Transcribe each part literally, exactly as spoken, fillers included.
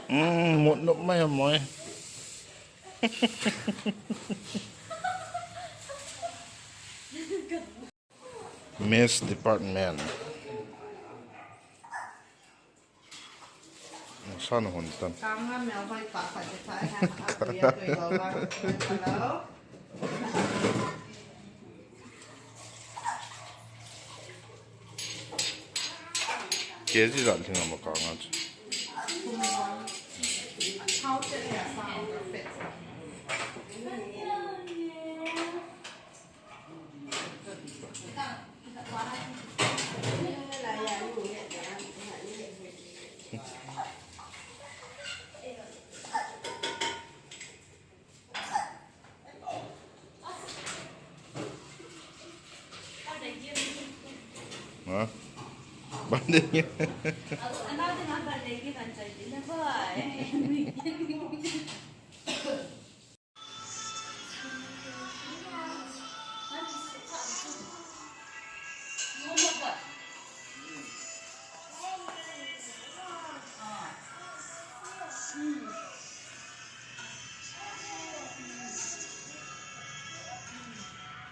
Hmm, mut nup mai moi. Mess department. San hon tan. K G jat lhing ama kanga chu. Ha? Banding.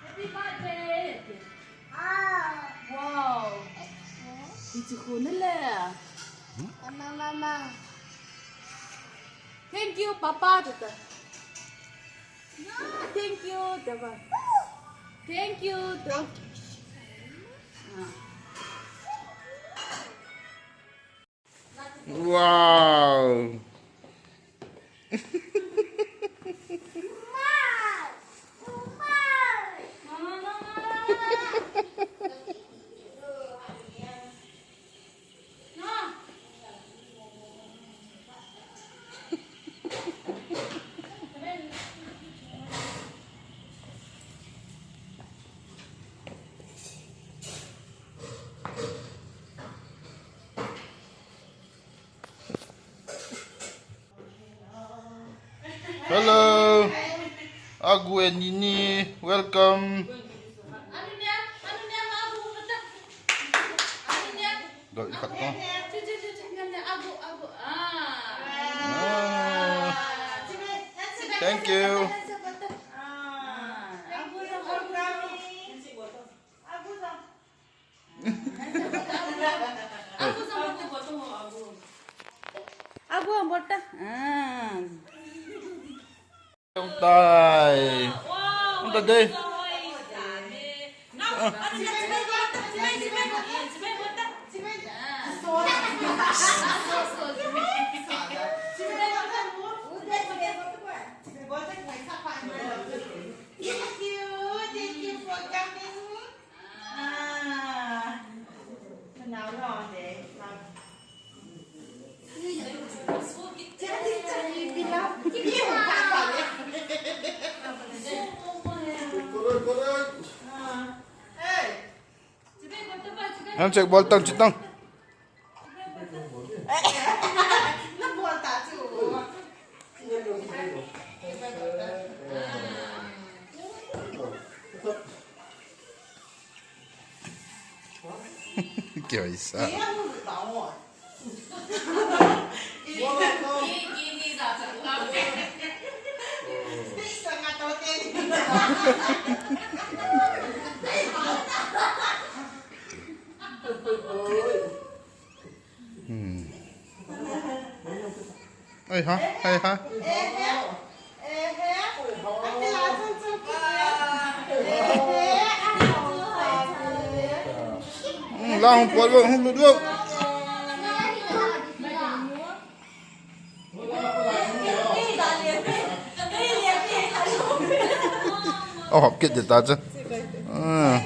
Happy birthday. Wow. Hichu khu na le. Mama, mama. Thank you, Papa, tata. Thank you, Dava. Thank you, Dava. Wow. Hello. Agu and Nini, welcome. Doi khat to. Ah. Thank you. Agu ang bolta. Ah. Ang tai. Ang tai. Thank you, thank you for coming. Ah. Handshake bol tang, chitang. Kya aisa? Hmm. Ai ha, ai ha. Hmm, la hung pol lo, hung lut lo. Oh, hop kit ta chu. Ah.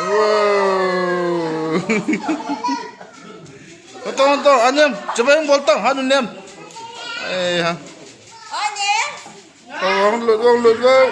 Wow. Tong, tong, anem, chibai bol tong, hanu nem. Eh, ha. Tong, wang lut, wang lut, wang.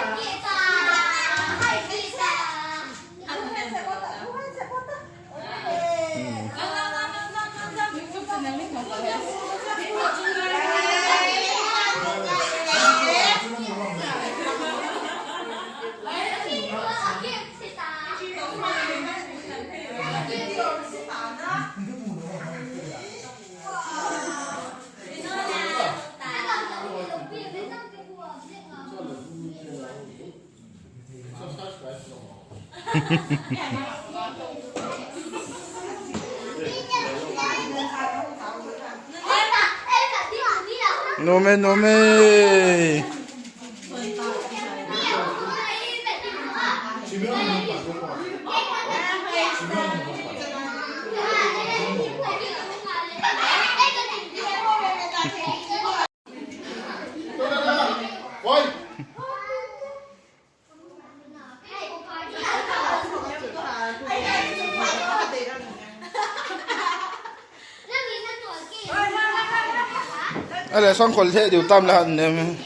Nome, nome. Ale, song khol the diu tam la han nem.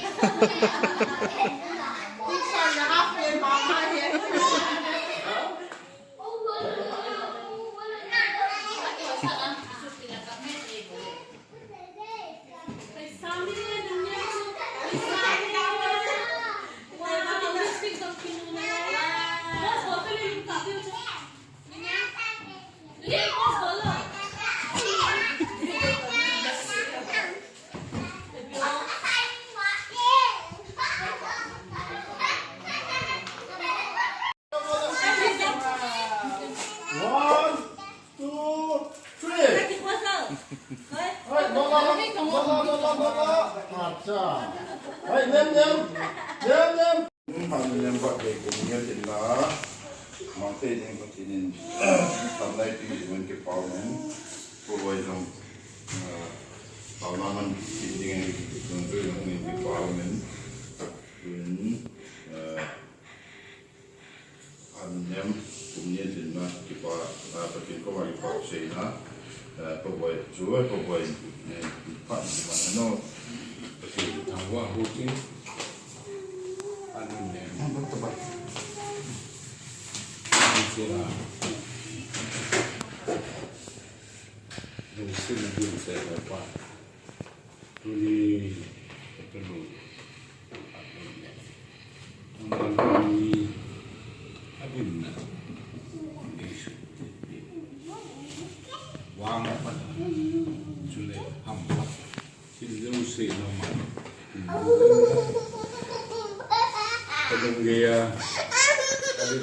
One, two, three. Hai, no, no, no, no. Acha. Hai, nem, nem. Nem, nem. Hanu nem birthday kum ni a dinga. Mangte ding ko tinin. Tamnai pi jun ke pau nem. Ko wai jong. Ah, pau na man pi ding ke jun jun ke pau nem. Jun. Ah, An nem, kum ni a dinga kipa, ah, Pathen koma kipa seina, ah, Paboi chu, Paboi, eh, phat ni man no. Pathen thangvah in, an nem. An sila. Nung sin din se pa. Tuni, tuni, tuni, abin na, vang pa, chule, ham pa, chile, se na ma, padung gaya, abin,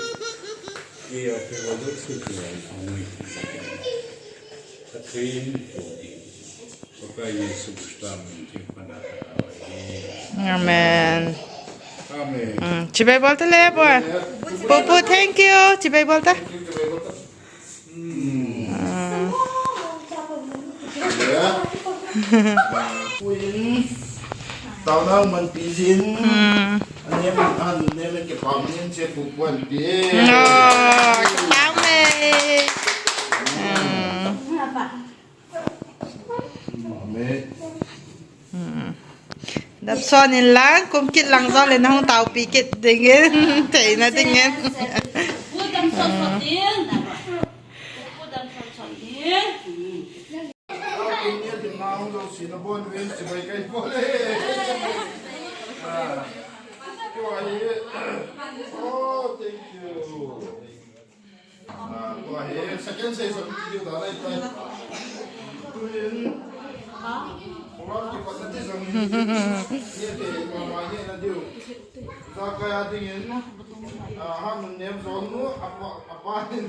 gaya, pe, wadu, se, se, amui, atrain, Amen. Amen. Hmm, chibai bol ta le, boy. Pupu, thank you. Chibai bol ta. Hmm. Taona man pijin. Hmm. Ane man, ane man ke pam nin che pupu an pi. Oh, amen. Hmm. Amen. Hmm. Dap son in lang, kum kit lang jong le nahung taopi kit dingin, theina dingin. Oh, thank you. Ah, tua hi second session video da lai tai. Tuin program kipatna ti jong hi. Ye te mama ye na diu. Ijakai a dingin, ah, hanu nem jong nu, apa, apa hin.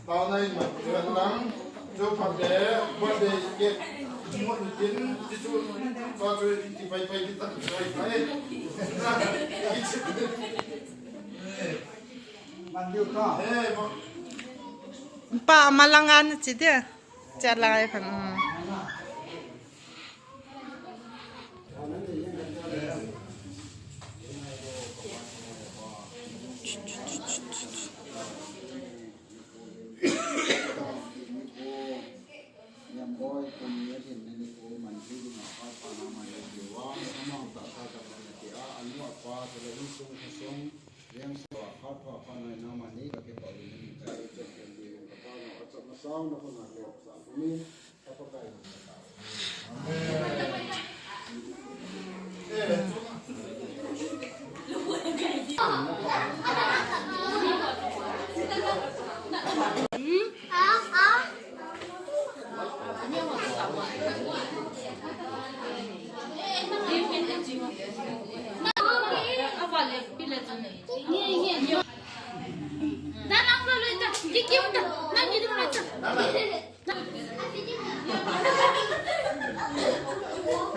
Taona in mat lang. Chu phat le, birthday cake. Mo ni tin, ti chu. Sa chu ti pai pai ti ta pai pai. Pa, malanga na chi dia. Cha lai phan.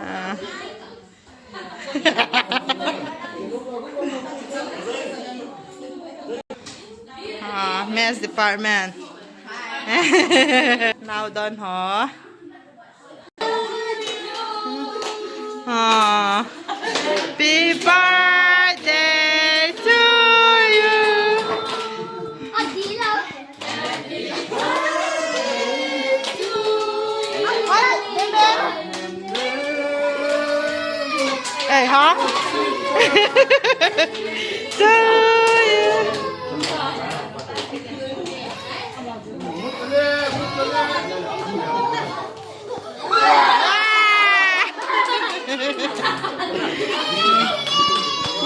Ah. Ah, mess department. Nao don ho. Ah. Happy birthday to you. Hey, ha? To you.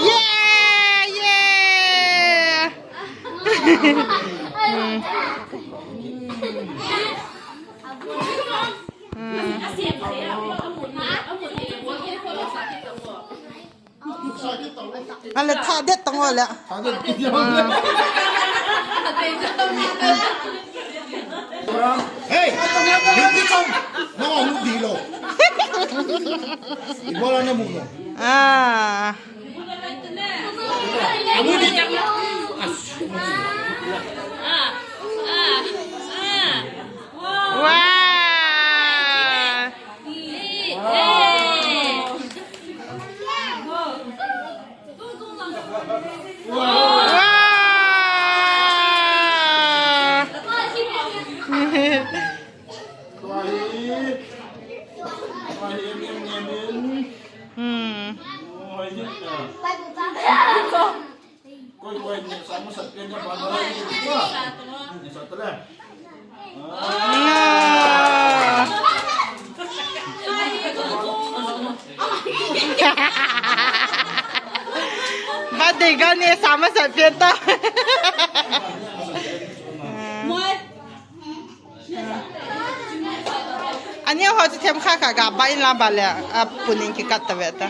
Yeah, yeah. Ale tha det tang ole. Hey, hindi ka. No, hindi lo. Ibola na muna. Ah. Wow. Wow. Hmm. Ah. Birthday girl ni sa masat pen ta. Ani ho chu themkhat khat ga bai la ba le, a punin kikat ta ve ta.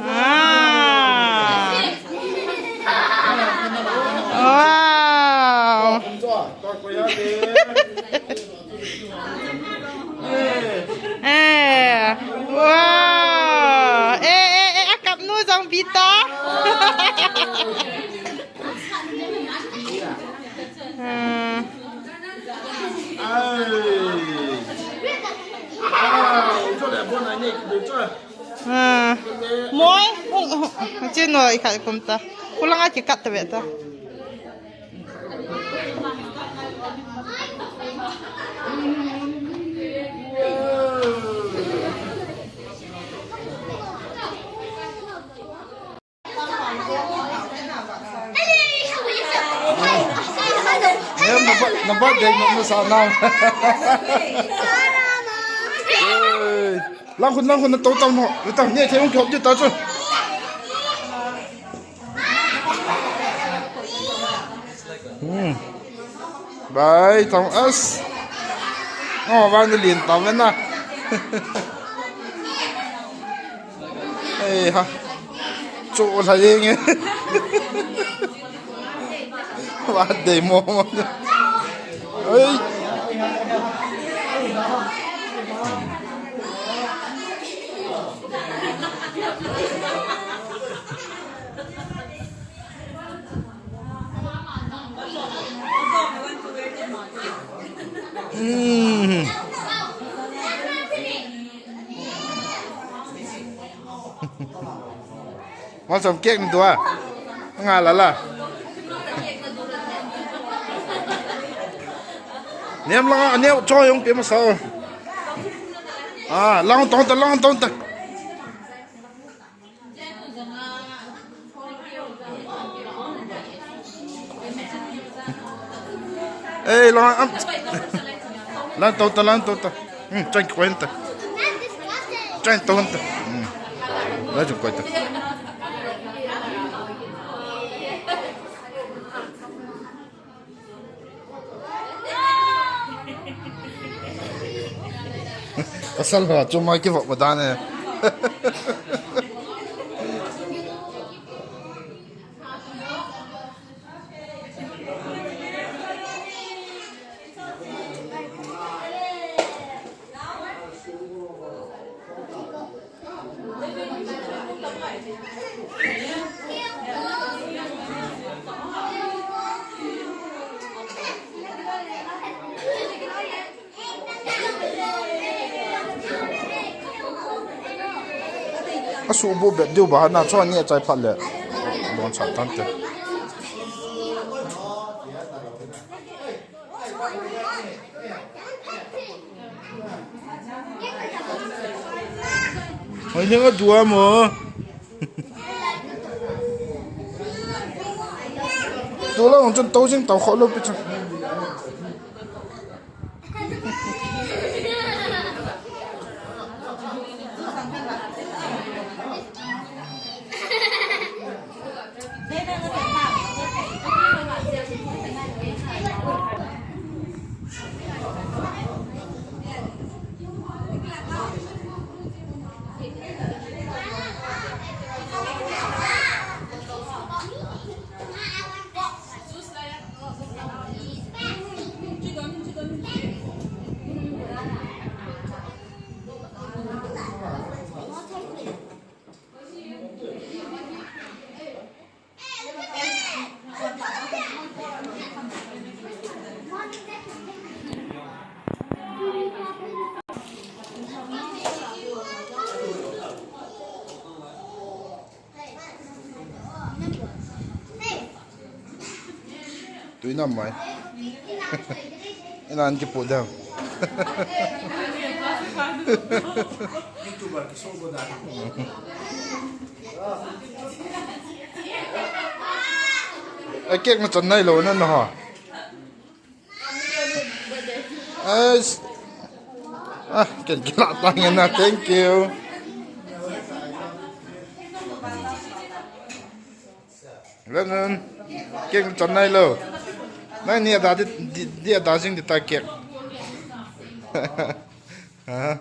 Ah. Wow. Eh. Wow. Eh, eh, eh, a kap nu jong bi ta. Hmm. Hmm. Moi, hung, hung, chi noi khai kum ta. Kulang a kikat ta ve ta. Em, na ba, na ba, dei na, na sa na. Hey. Lang khun, lang khun, na to tam ho. Na tam, ne, thei hung khop di ta chu. Hmm. Bai, tam as. Oh, ba na lin tam na. Ei ha. Chu la yeng. Wa dei mo mo. Ei. Hmm. Mo chom cake ni tua. Nga la la. Nem la, nem cho yong pe ma sa. Ah, lang tong ta, lang tong ta. Ei, lang am. Lang to ta, lang to ta. Hmm, chang ko ta. Chang to ta. Hmm. La jong ko ta. Asal ha, chuma ki vok madan e. Asuh bu bet diu ba na chua ni achai phat le. Bon sa tan te. Hoi, ning a dua mo. Tu lo hung chun to jing to kho lo pi chu. Tui nam mai. Ina an kipu dam. A cake na chan nai lo na na ha. Ais. Ah, ken kila tang na, thank you. Lennon, cake chan nai lo. Nai ni ada di, di, di ada jing di ta cake. Ha?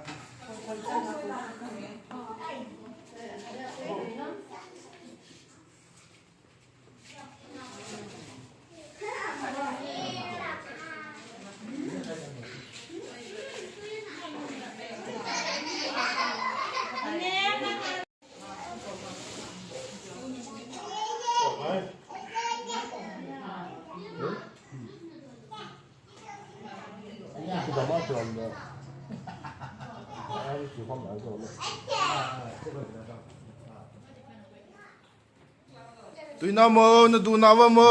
Tui na mo, na du na va mo.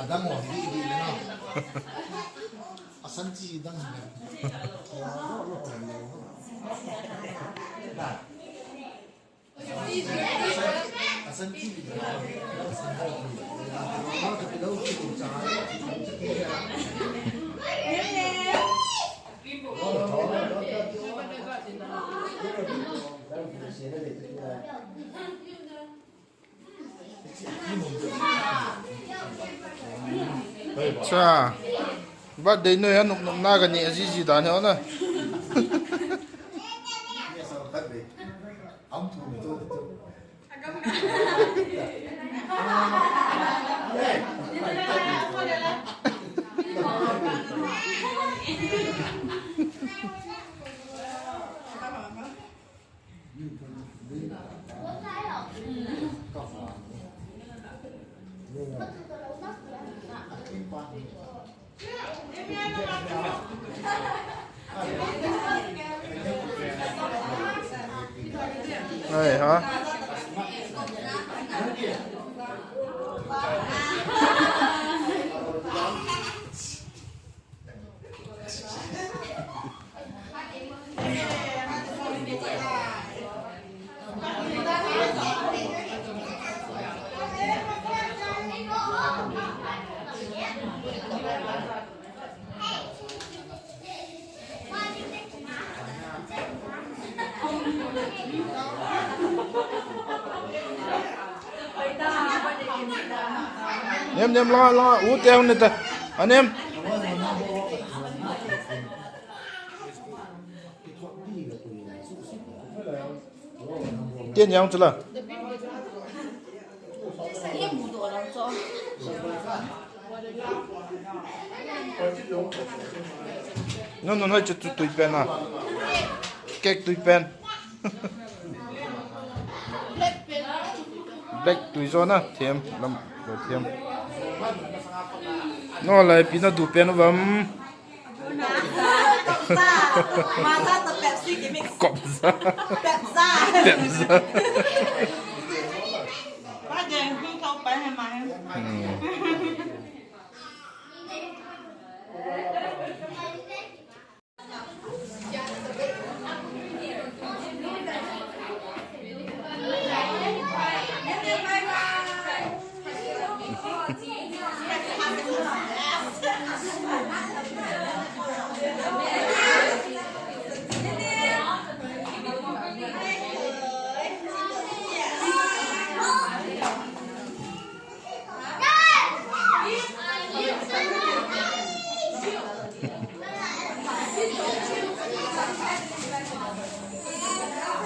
Adang mo, di, di na. Asan chi dang. Cha. Birthday noi a nop nop na ka ni a jiji dan hi na. Ai, ha. Nem, nem, la, la, u te ne ta. Anem. Tin yang chula. No, no, no, chu tu tui pen na. Cake tui pen. Black tui jo na, them, lam, them. No, lai pi na du pen vam. Mazza to Pepsi ki mix. Kopza. Pepsi. Pepsi. Ba de hu kau pai hai mai. Hmm.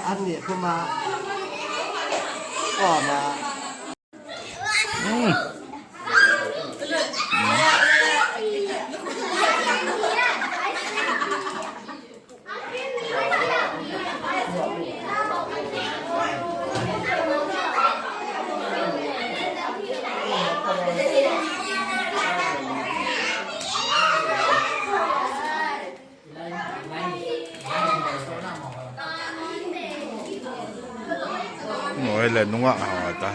Ani kuma. Oma. Mm. Noi le nungah ha ta.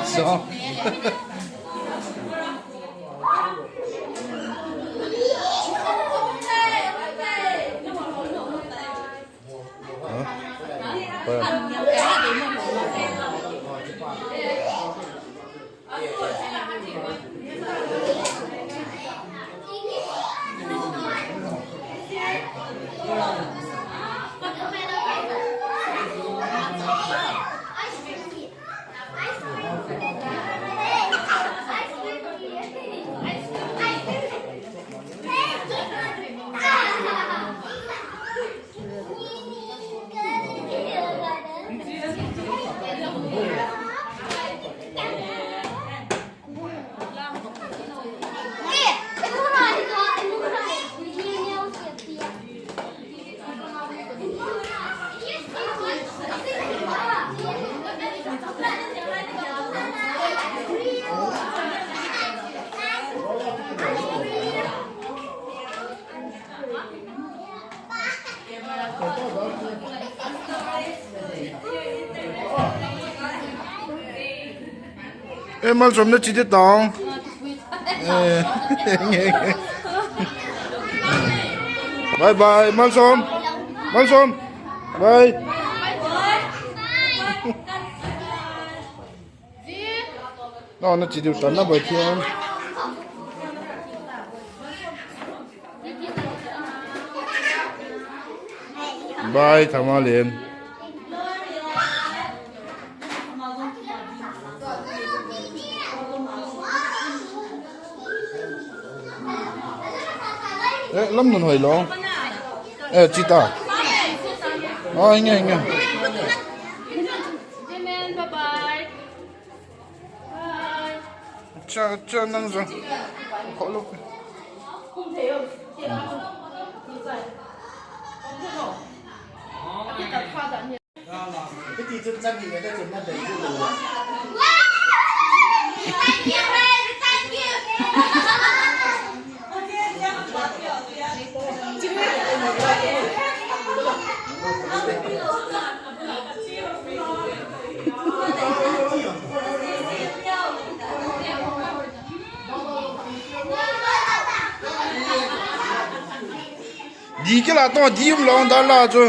So. Eh, Malsom, na chi ding tang. Eh. Bye bye, Malsom. Malsom. Bye. No, na chi ding tang na, bye, thiam. Bye, Thamalen. Eh, lam nun hoi lo. Eh, chi ta. Oh, hinge, hinge. Amen, bye bye. Cha, cha, nang jong. Kho lo. Di kila to di um long da la chu.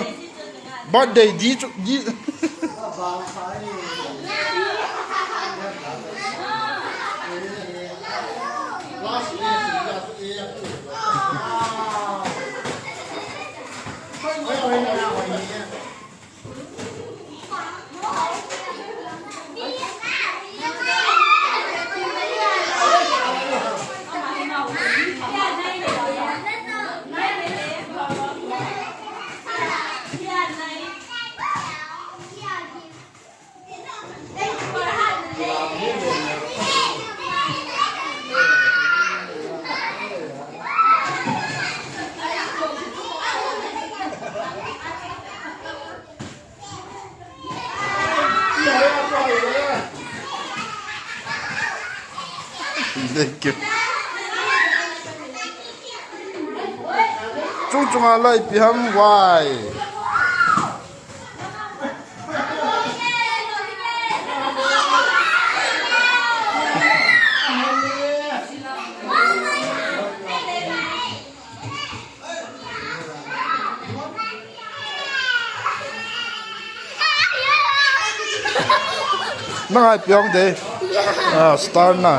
Birthday di chu di. Thank you. Chung chunga lai pi ham vai. Nang ai piong de. Ah, star na.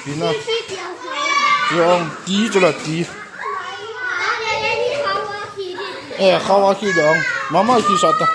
Pina. Yong, ti chu la ti. Eh, khawa khi dong. Mama khi sa ta.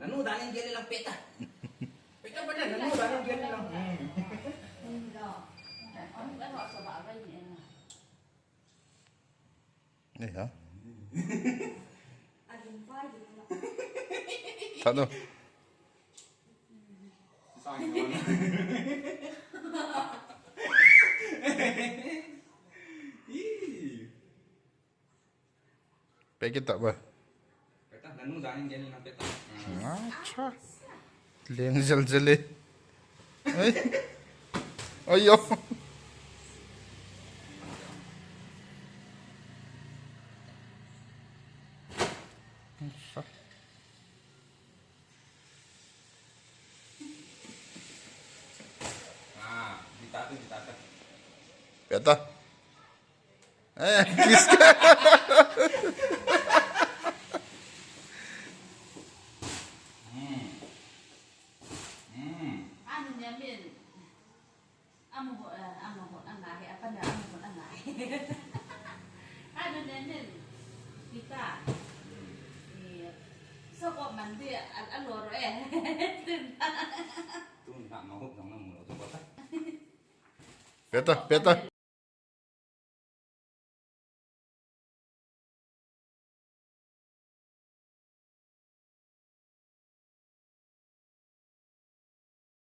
Nanu danin gel lang peta. Peta peta nanu danin gel lang. Eh, ha? Satu. Pekit tak ba? Peta, nanu danin gel lang peta. Acha. Leng jel jel eh. Ai. Ayo. Ah, ditata, ditata. Peta. Eh, kiss ka. Hmm. Hmm. Anu niya min. Amu ho, eh, amu ho, anga he, apa na amu ho, anga he. Anu niya min. Kita. Eh, so ko mandi, al-, aloro eh. Tun na mahop nang nang mulo, so ko ta. Peta, peta.